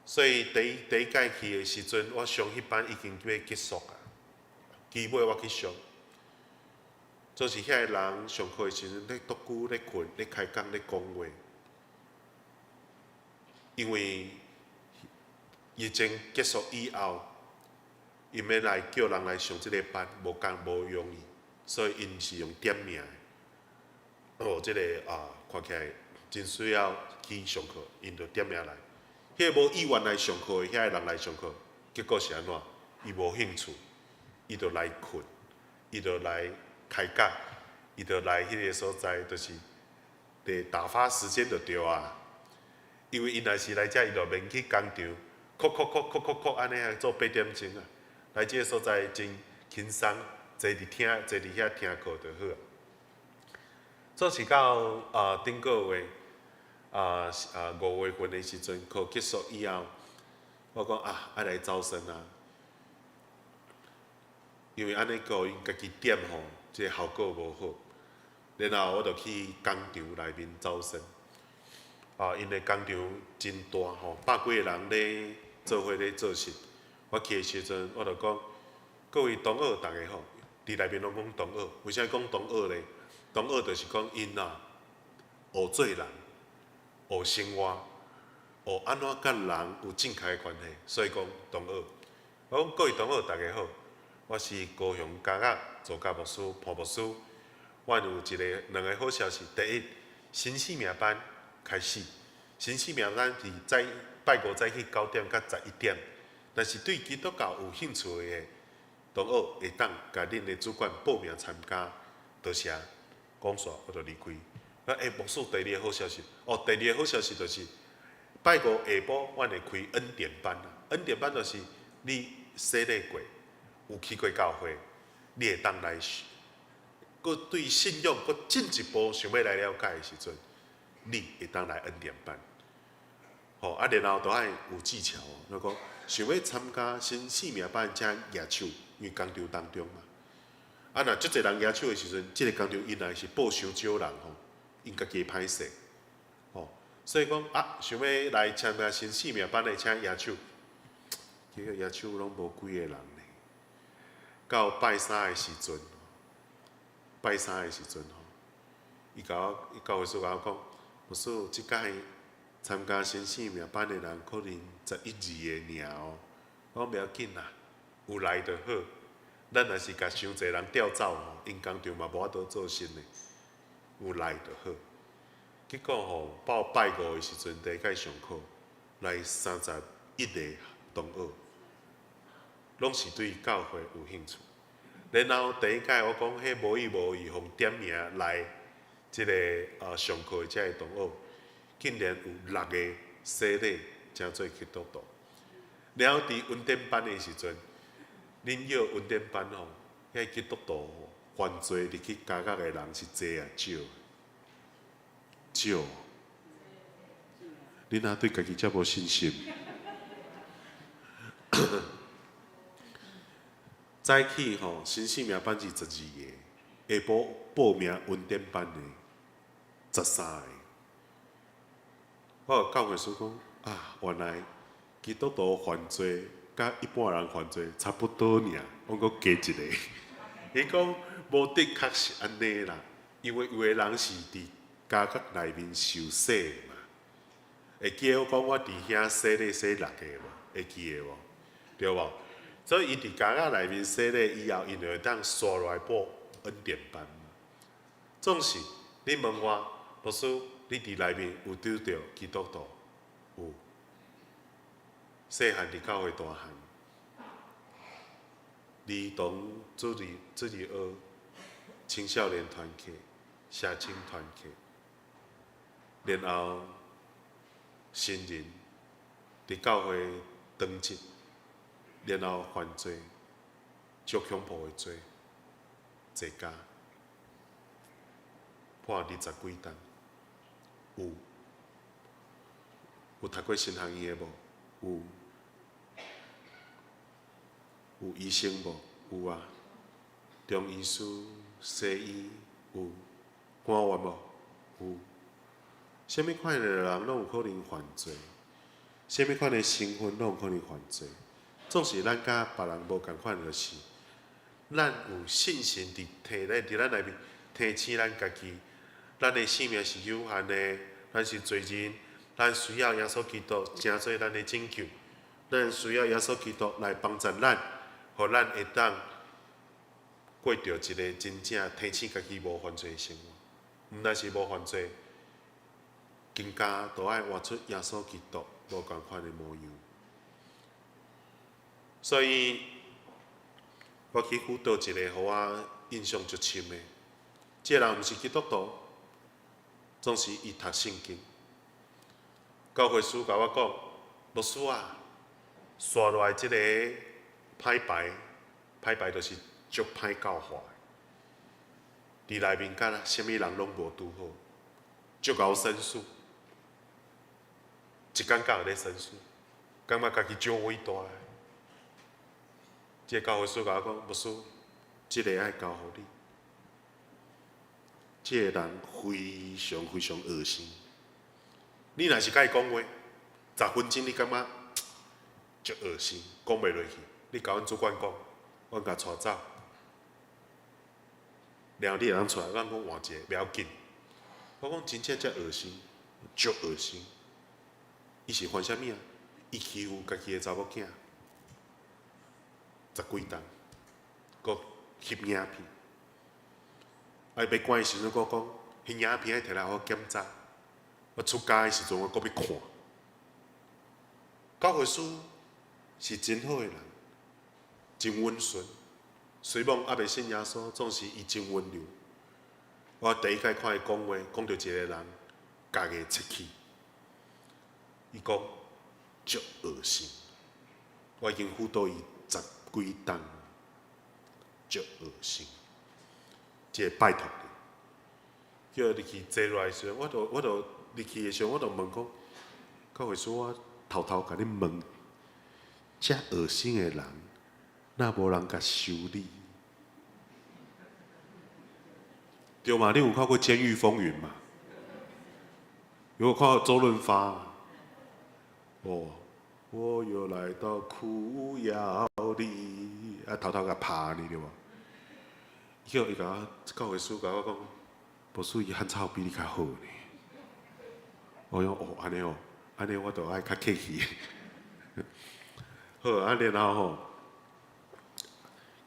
所以第一第一屆去的時陣，我上彼班已經欲結束啊。期尾我去上，就是遐个人上課的時陣咧獨居、咧睏、咧開講、咧講話。因為疫情結束以後，𪜶欲來叫人來上這个班，無共無容易，所以𪜶是用點名的。哦，這个啊，看起來真需要去上課，𪜶就點名來。彼个無意願來上課的遐个人來上課，結果是按怎？伊無興趣，伊就來睏，伊就來開講，伊就來彼个所在，就是佇打發時間就對啊。因為𪜶若是來遮，伊就免去工廠，哭哭哭哭哭哭按呢啊做八點鐘啊。來這个所在真輕鬆，坐佇聽，坐佇遐聽課就好啊。做是到啊頂個月啊啊5月份的時陣，課結束以後，我講啊愛來招生啊，因為按呢叫𪜶家己點吼，這个效果無好。然後我就去工廠內面招生。啊，𪜶的工廠真大吼，百幾个人咧做伙咧做事。我去的時陣，我就講各位同學，逐家好，佇內面攏講同學，為啥講同學咧？同學就是講𪜶啊，學做人，學生活，學按怎佮人有正確的關係，所以講同學。我講各位同學，逐家好，我是高雄嘉義助教牧師潘牧師。我有一个兩个好消息，第一，新生命班開始，新生命班是早拜五早起9點到11點，若是對基督教有興趣的同學，會當共恁的主管報名參加。多謝，講煞我就離開。啊，欸，牧師，第二个好消息，哦，第二个好消息就是拜五下晡，阮會開恩典班啊。恩典班就是你洗禮過，有去過教會，你會當來，閣對信仰閣進一步想欲來了解的時陣，你會當來恩典班。吼，啊，然後都愛有技巧哦。就講想欲參加新生命班，請舉手，因為工廠當中嘛。啊，若足濟人舉手的時陣，這个工廠𪜶若是報傷少人吼，𪜶家己會歹勢。吼，所以講啊，想欲來參加新生命班的，請舉手。結果舉手攏無幾個人呢。到拜三的時陣，拜三的時陣吼，伊共我，伊教會師共我講，牧師，這擺參加新生命班的人可能11、12個爾哦。我講袂要緊啦，有來就好。咱若是共傷濟人調走吼，𪜶工廠嘛無法度做生的。有來就好。結果吼，到拜五的時陣，第一擺上課來31個同學，攏是對教會有興趣。然後第一擺我講，彼無意無意予點名來這个上課的這个同學，竟然有六个洗禮成做基督徒。然後佇恩典班的時陣，恁約恩典班吼，彼基督徒吼，犯罪入去監獄的人是濟抑少？少。恁若對家己遮無信心？早起吼，新生命班是12個，下晡報名恩典班的13個。我有教會師講啊，原來基督徒犯罪佮一般人犯罪差不多爾，我閣加一个。伊講無的確是按呢啦，因為有的人是佇監獄內面受洗嘛，會記得我講我佇遐洗禮洗六个無？會記得無？對無？所以伊佇監獄內面洗禮以後，𪜶就會當紲落來報恩典班嘛。總是你問我，牧師，你佇內面有拄著基督徒？有。細漢佇教會大漢，兒童主日主日學，青少年團契、社青團契，然後新人佇教會當職，然後犯罪，足恐怖的罪，坐監，判20幾冬，有，有讀過神學院的無？有。有醫生無？有啊。中醫師、西醫有。官員無？有。啥物款的人攏有可能犯罪，啥物款的身份攏有可能犯罪。總是咱佮別人無仝款，就是咱有信心佇提咧，佇咱內面提醒咱家己，咱的性命是有限的，咱是罪人，咱需要耶穌基督成做咱的拯救，咱需要耶穌基督來幫助咱，予咱會當過著一个真正提醒家己無犯罪的生活。毋但是無犯罪，更加都愛活出耶穌基督無仝款的模樣。所以，我去輔導一個，予我印象足深的。這个人毋是基督徒，總是伊讀聖經。教會師共我講，牧師啊，紲落來這个歹牌，歹牌就是足歹教化的。佇內面敢若啥物人攏無拄好，足𠢕申訴，一工到晚咧申訴，感覺家己足偉大。這個教會師共我講，牧師，這个愛交予你。這個人非常非常惡心。你若是佮伊講話，10分鐘你感覺足惡心，講袂落去。你共阮主管講，阮共帶走。然後你會當出來，阮講換一个，袂要緊。我講真正遮惡心，足惡心。伊是犯啥物啊？伊欺負家己的查某囝，十幾冬，閣翕影片。啊，伊欲關的時陣，閣講，彼影片愛提來予我檢查。我出監的時陣，我閣欲看。教會師是真好的人，真溫順。雖罔猶未信耶穌，總是伊真溫柔。我第一擺看伊講話，講著一个人，家己切去。伊講足惡心，我已經輔導伊十幾冬，足惡心。這個拜託你，叫入去坐落來時陣，我就入去的時陣，我就問講，教會師，我偷偷共你問，遮惡心的人，若無人共修理？對嘛？你有看過《監獄風雲》嗎？有看過周潤發嗎？哦，我又來到苦窯裡，啊，偷偷共拍呢，對無？叫伊共我教會師共我講，牧師伊漢草比你較好呢。我講哦，按呢哦，按呢我就愛較客氣。好，啊，然後吼，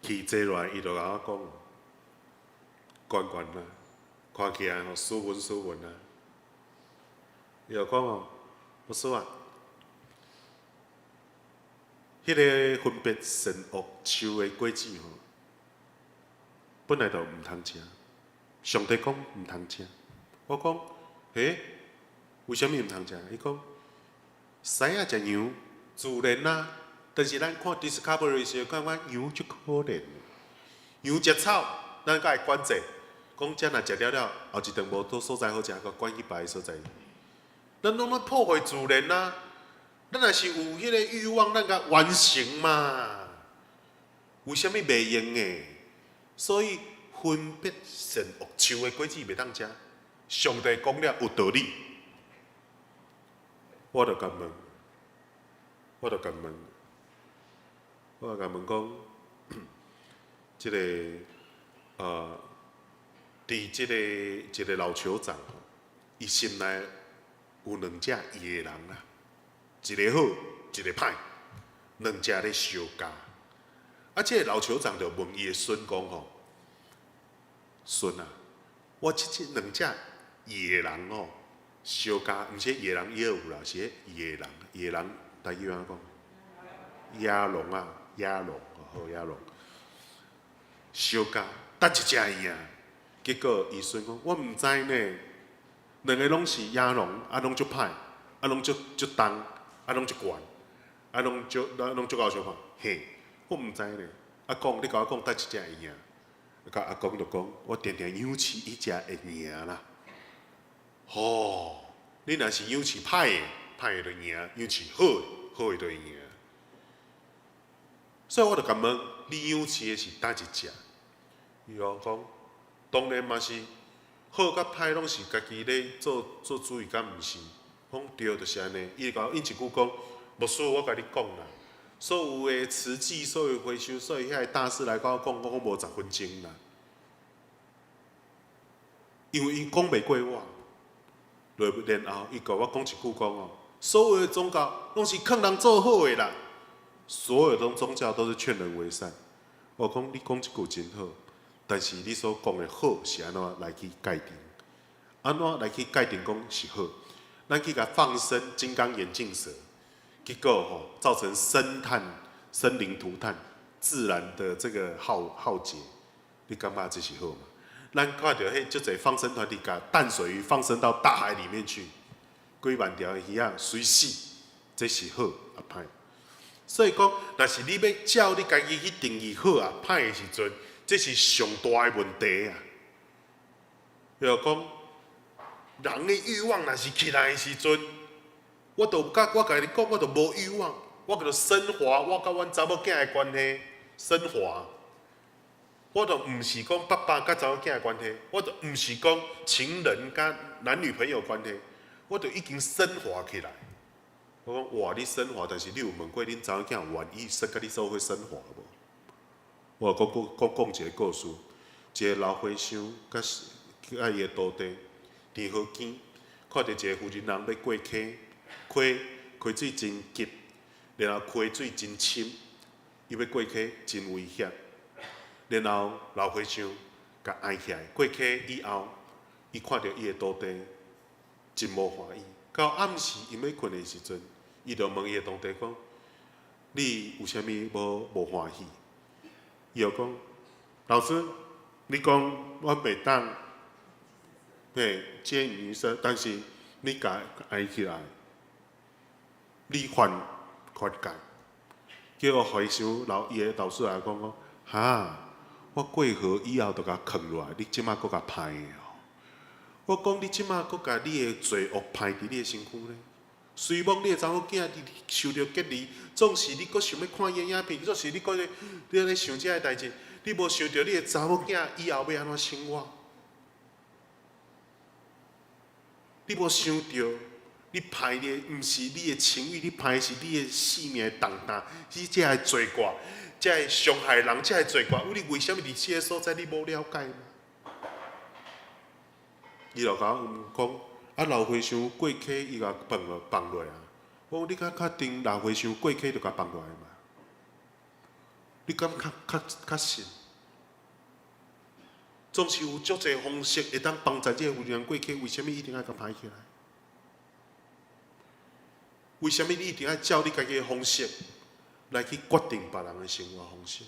去坐落來，伊就共我講，懸懸啊，看起來吼斯文斯文啊。伊就講哦，牧師啊，彼个分別善惡樹的果子吼，本來就毋通食。上帝講毋通食。我講，欸，為啥物毋通食？伊講，獅仔食羊，自然啊。但是咱看 Discovery 時，感覺羊足可憐。羊食草，咱閣會管制，講這若食了了，後一頓無倒所在好食，閣管去別个所在。咱攏咧破壞自然啊！咱若是有彼个欲望，咱共完成嘛。為啥物袂用的？所以分別善惡樹的果子袂當食。上帝講了有道理，我就共問，我就共問，我就共問講，這个佇這个一个老酋長，伊心內有兩隻野人啦，一个好，一个歹，兩隻咧相咬。啊，這个老酋長就問伊的孫講吼：孫啊，我這這兩隻野人吼相咬，毋是野人野有啦，是野人，野人台語按怎講？野狼啊，野狼，好野狼，相咬，佗一隻會贏？結果伊孫講：我毋知呢，兩个攏是野狼，啊攏足歹，啊攏足足重，啊攏足懸，啊攏足攏足𠢕相看，嘿，我毋知呢。阿公，你共我講佗一隻會贏？啊阿公就講：我定定養飼彼隻會贏啦。吼，你若是養飼歹的，歹的就贏；養飼好的，好的就會贏。所以我就共問，你養飼的是佗一隻？伊就講，當然嘛是好佮歹攏是家己咧做做主意，敢毋是？講對，就是按呢。伊就共我引一句講，牧師，我共你講啦，所有的慈濟，所有回收，所有遐个大師來共我講，我講無10分鐘啦。因為伊講袂過我，然後伊共我講一句講哦，所有的宗教攏是勸人做好的啦，所有的宗教都是勸人為善。我講你講這句真好，但是你所講的好是按怎來去界定？按怎來去界定講是好？咱去共放生金剛眼鏡蛇，結果吼造成生態生靈塗炭，自然的這個浩劫，你感覺這是好嗎？咱看著彼足濟放生團體，共淡水魚放生到大海裡面去，幾萬條魚仔隨死，這是好抑歹？所以講，若是你欲照你家己去定義好抑歹的時陣，這是上大的問題啊！就講，人的慾望若是起來的時陣，我就佮我共你講，我就無慾望，我叫做升華我佮阮查某囝的關係升華。我就毋是講爸爸佮查某囝的關係，我就毋是講情人佮男女朋友關係，我就已經升華起來。我講哇，你升華，但是你有問過恁查某囝願意說佮你做伙升華無？我閣閣講一個故事，一個老和尚佮伊的徒弟佇河邊，看著一個婦人人欲過溪，溪溪水真急，然後溪水真深，伊欲過溪真危險。然後老和尚共按起來，過溪以後，伊看著伊的徒弟真無歡喜。到暗時𪜶欲睏的時陣，伊就問伊的徒弟講：你有啥物無歡喜？伊就講：老師，你講我袂當嘿接女生，但是你共按起來，你犯犯戒。結果和尚老伊的老師來講講：哈！我過河以後就共囥落來，你這馬閣共歹的哦。我講你這馬閣共你的罪惡歹佇你的身軀咧。雖罔你的查某囝受著隔離，總是你閣想欲看伊的影片，總是你閣咧你咧想這个代誌，你無想著你的查某囝以後欲按怎生活？你無想著你歹的毋是你的情慾，你歹的是你的性命的重擔，你這个罪過。這會傷害人，這會罪過。你為啥物佇這个所在你無了解嗎？伊就共我講，啊，老和尚過溪，伊共放落放落啊。我講你敢確定老和尚過溪就共放落來嗎？你敢較較較信？總是有足濟方式會當幫助這个婦人過溪，為啥物一定愛共歹起來？為啥物你一定愛照你家己的方式來去決定別人的生活方式？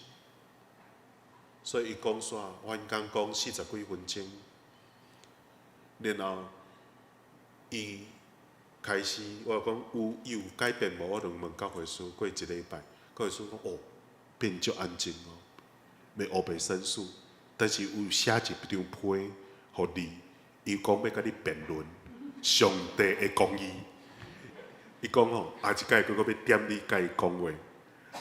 所以伊講煞，我講講四十幾分鐘，然後伊開始我講有伊有改變無？我就問教會師過一禮拜，教會師講哦，變足安靜哦，袂烏白申訴，但是有寫一張批予你，伊講欲佮你辯論上帝的公義。伊講吼，下一擺閣閣欲點你共伊講話。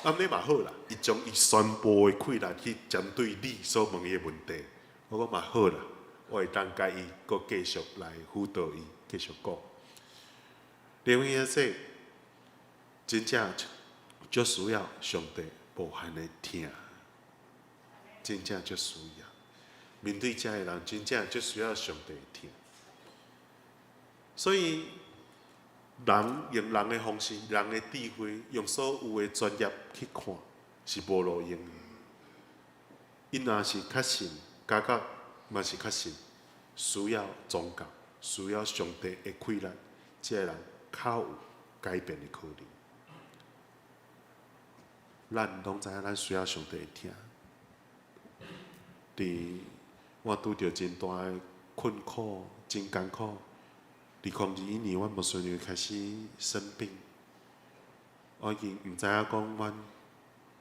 按呢嘛好啦，伊將伊全部的氣力去針對你所問伊的問題。我講嘛好啦，我會當共伊閣繼續來輔導伊，繼續講。另外一說，真正足需要上帝無限的疼，真正足需要。面對遮的人，真正足需要上帝的疼。所以，人用人的方式、人的智慧，用所有的專業去看，是無路用的。𪜶若是確信，感覺嘛是確信，需要宗教，需要上帝的氣力，這个人較有改變的可能。咱攏知影，咱需要上帝的疼。佇我拄著真大的困苦、真艱苦。2021年，阮牧師娘開始生病，我已經毋知影講阮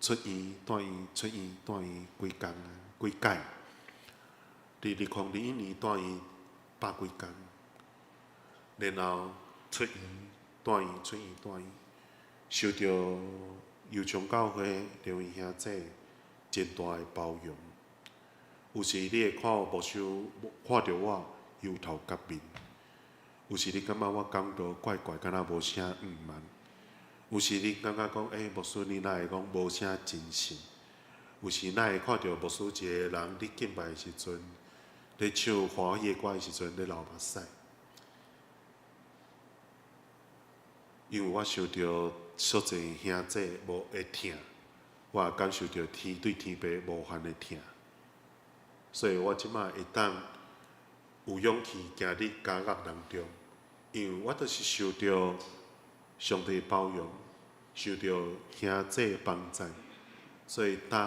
出院、蹛院、出院、蹛院幾工啊，幾擺。佇2021年蹛院百幾工，然後出院、蹛院、出院、蹛院，受著油松教會兩位兄姊真大的包容。有時你會看牧師看著我油頭革面，有時你感覺我講道怪怪，敢若無啥圓滿。有時你感覺講，欸，牧師你哪會講無啥精神？有時哪會看著牧師一个人佇敬拜的時陣，咧唱歡喜的歌的時陣，咧流目屎。因為我受著足濟兄姊無的疼，我也感受著天對天父無限的疼，所以我這擺會當有勇氣行佇監獄當中，因為我就是受著上帝包容，受著兄姊的幫助，所以今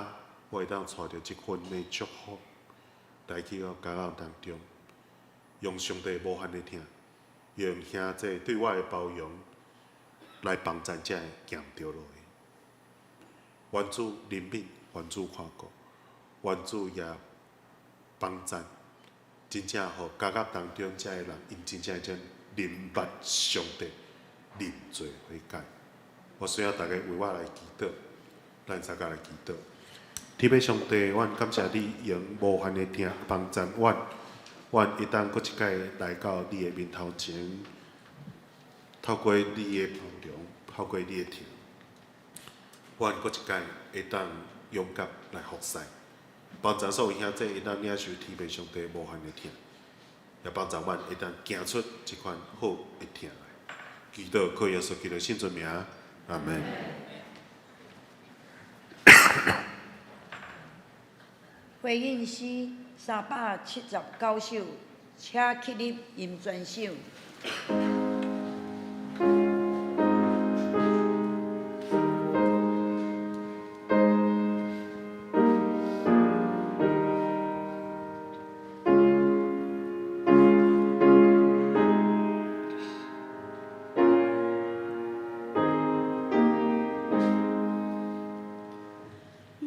我會當帶著這份的祝福來去到監獄當中，用上帝無限的疼，用兄姊對我的包容來幫助這个行毋著路的。願主憐憫，願主看顧，願主也幫贊，真正予監獄當中這个人，𪜶真正會明白上帝認罪悔改。我需要大家為我來祈禱，咱三個來祈禱。天父上帝，阮感謝你用無限的疼幫贊阮，阮會當閣一擺來到你的面頭前，透過你的包容，透過你的疼，阮閣一擺會當勇敢來服侍，幫助所有兄弟會當領受天父上帝無限的疼，也幫助阮會當行出這款好的疼來。祈禱靠耶穌基督聖尊名，阿門。回應詩379首，請起立吟全首。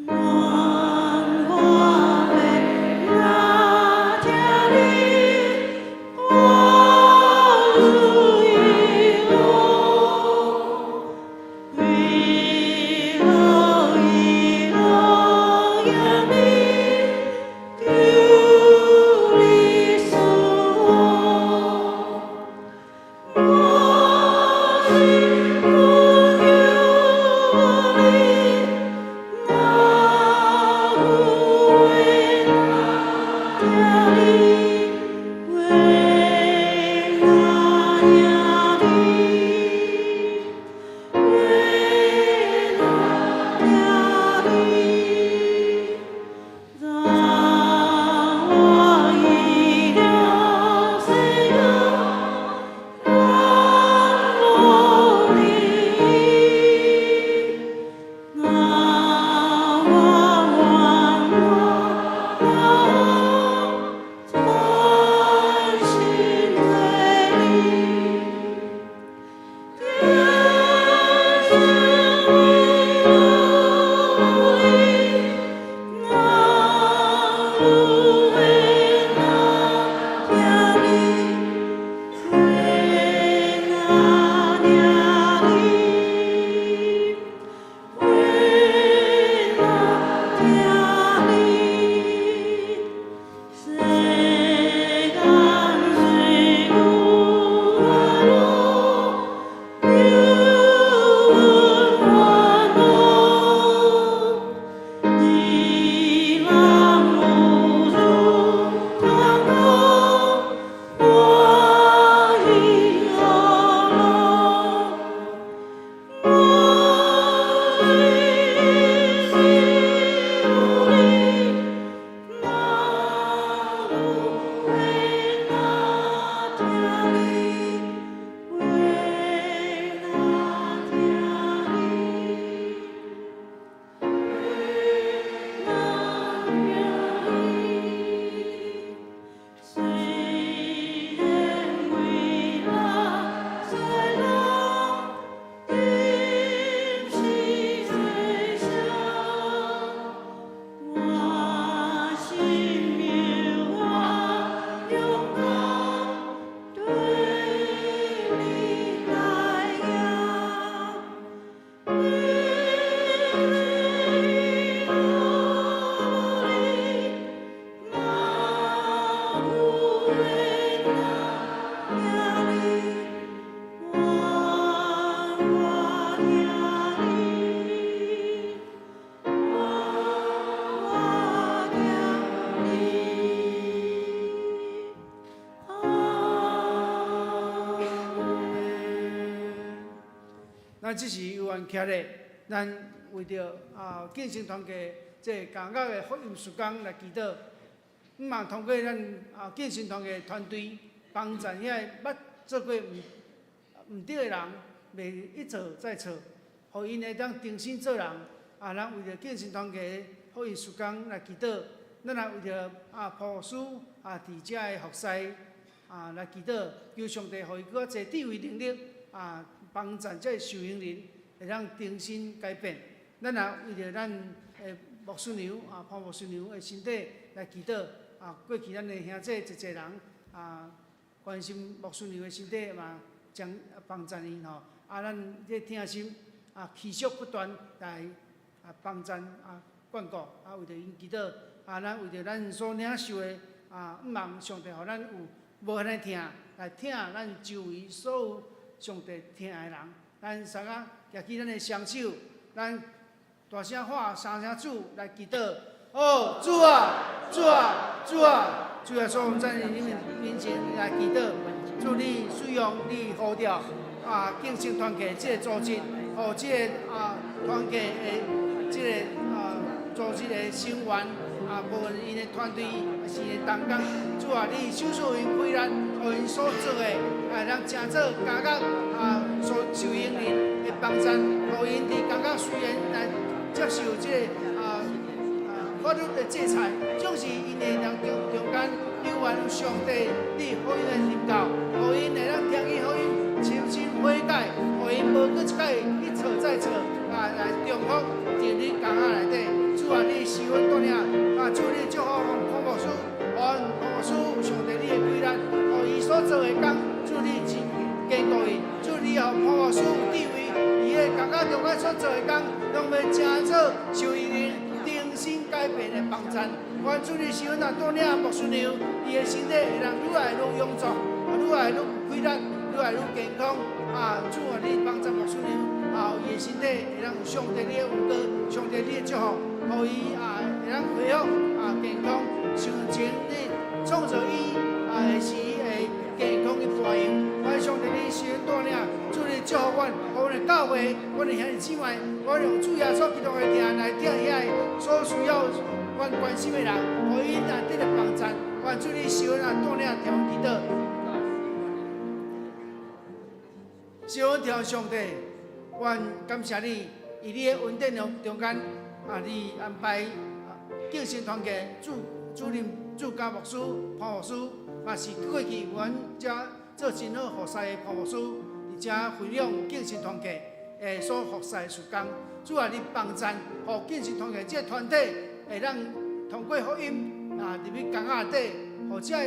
願我會咱這時有緣徛咧，咱為著敬虔團契這個監獄的福音事工來祈禱，向望通過咱敬虔團契團隊幫贊遐個捌做過毋對的人，袂一錯再錯，予𪜶會當重新做人。咱為著敬虔團契福音事工來祈禱，咱也為著潘牧師佇遮的服侍來祈禱，求上帝予伊閣較濟智慧能力幫贊這個受刑人會當重新改變。咱也為著咱的牧師娘潘牧師娘的身體來祈禱。過去咱的兄弟濟濟人關心牧師娘的身體嘛，將幫贊𪜶吼。咱這疼心持續不斷來幫贊眷顧為著𪜶祈禱。咱為著咱所領受的向望上帝予咱有無限的疼來疼咱周圍所有上帝疼的人。咱三個舉起咱的雙手，咱大聲喊三聲主來祈禱。哦，主啊，主啊，主啊，主耶穌，我們在你面前來祈禱，主你使用你呼召敬虔團契這個組織，予這個團契的這個組織的成員無論𪜶的團隊抑是𪜶的同工，主啊，你賞賜𪜶氣力，予𪜶所做的，通成做監獄所受刑人的幫贊，予𪜶佇監獄雖然來接受這個法律的制裁，總是𪜶的人中間猶原有上帝你福音的臨到，予𪜶會當聽見福音，深深悔改，予𪜶無閣一擺一錯再錯，來重複進入監獄內底。主啊，你施恩帶領，主你祝福阮潘牧師，阮潘牧師有上帝你的氣力，予伊所做的工，主你真堅固伊，主你予潘牧師有智慧，伊的監獄中間所做的工，攏欲成做受刑人重新改變的幫贊。願主你施恩帶領牧師娘，伊的身體會當愈來愈勇壯，愈來愈有氣力，愈來愈健康。主啊，你幫助牧師娘，伊的身體會當有上帝你的恩膏，上帝你的祝福，予伊會當恢復健康，像前你創造伊的時會健康的模樣。願上帝你施恩帶領，主你祝福阮，予阮的教會，阮的兄弟姊妹，我用主耶穌基督的疼來疼遐個所需要阮關心的人，予𪜶得著幫贊。願主你施恩帶領，聽阮祈禱。施恩天父上帝，阮感謝你，以你的恩典中間，你安排敬虔團契主主任主教牧師潘牧師，嘛是過去阮遮做真好服侍的潘牧師，佇遮分享敬虔團契的所服侍的事工。主啊，你幫贊，予敬虔團契這個團體會當通過福音入去監獄內底，予這个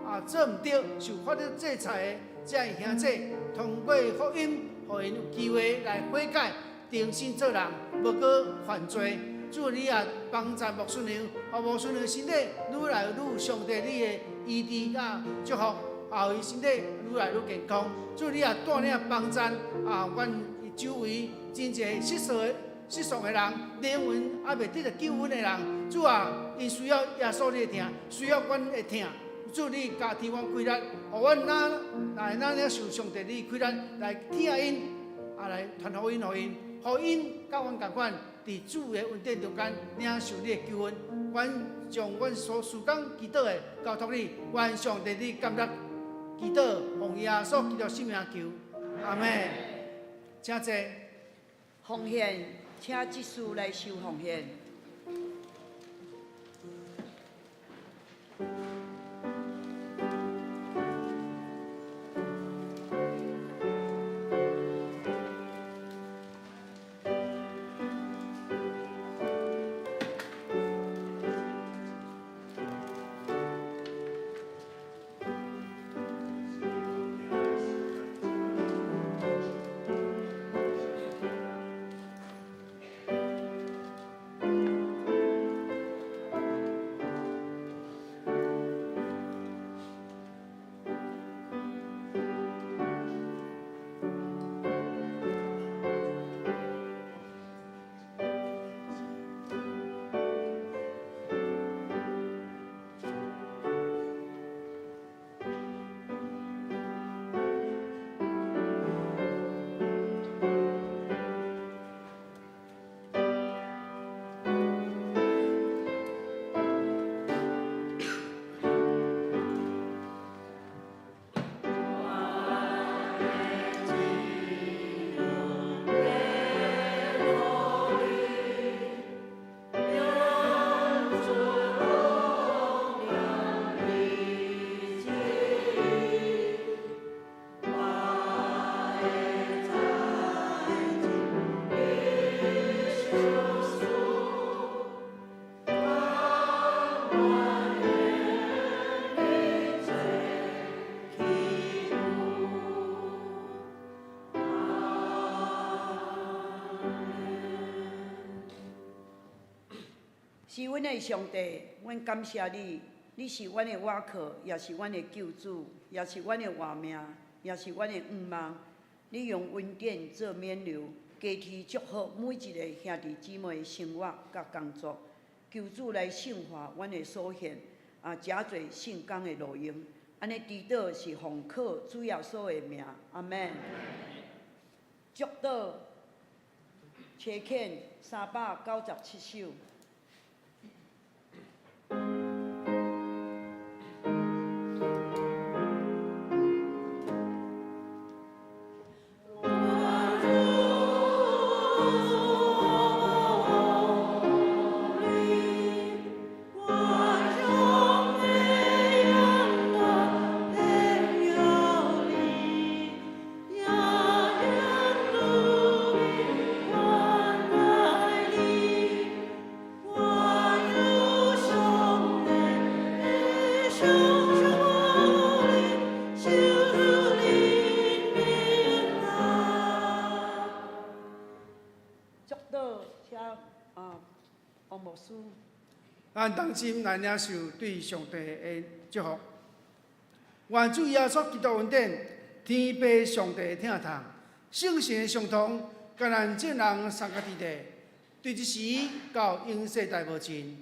捌做毋對、受法律制裁的這个兄弟，通過福音，予𪜶有機會來悔改、重新做人，無閣犯罪。主你也幫助牧師娘，予牧師娘身體愈來愈有上帝你的醫治佮祝福，予伊身體愈來愈健康。主你也帶領幫贊阮周圍真濟失喪的人，靈魂猶未得著救恩的人，主啊，𪜶需要耶穌你的疼，需要阮的疼。主你加添阮氣力，予阮哪來哪領受上帝你氣力來疼𪜶，來傳福音予𪜶，予𪜶佮阮仝款，佇主的恩典中間領受你的救恩。阮將阮所事工祈禱的交託你，願上帝你感恩祈禱，奉耶穌基督聖名求，阿們。請坐。奉獻，請執事來收奉獻。是阮的上帝，阮感謝你，你是阮的倚靠，也是阮的救主，也是阮的活命，也是阮的向望。你用恩典做冕旒，加添祝福每一个兄弟姊妹的生活佮工作。求主來聖化阮的所獻，啊，誠濟聖工的路用。按呢祈禱是奉靠主耶穌的名，阿門。祝禱，車遣397首。祝禱，請啊，王牧師。咱同心來領受對上帝的祝福。願主耶穌基督恩典、天父上帝的疼痛、聖神的相通，佮咱眾人相佮佇咧，對這時到永世代無盡。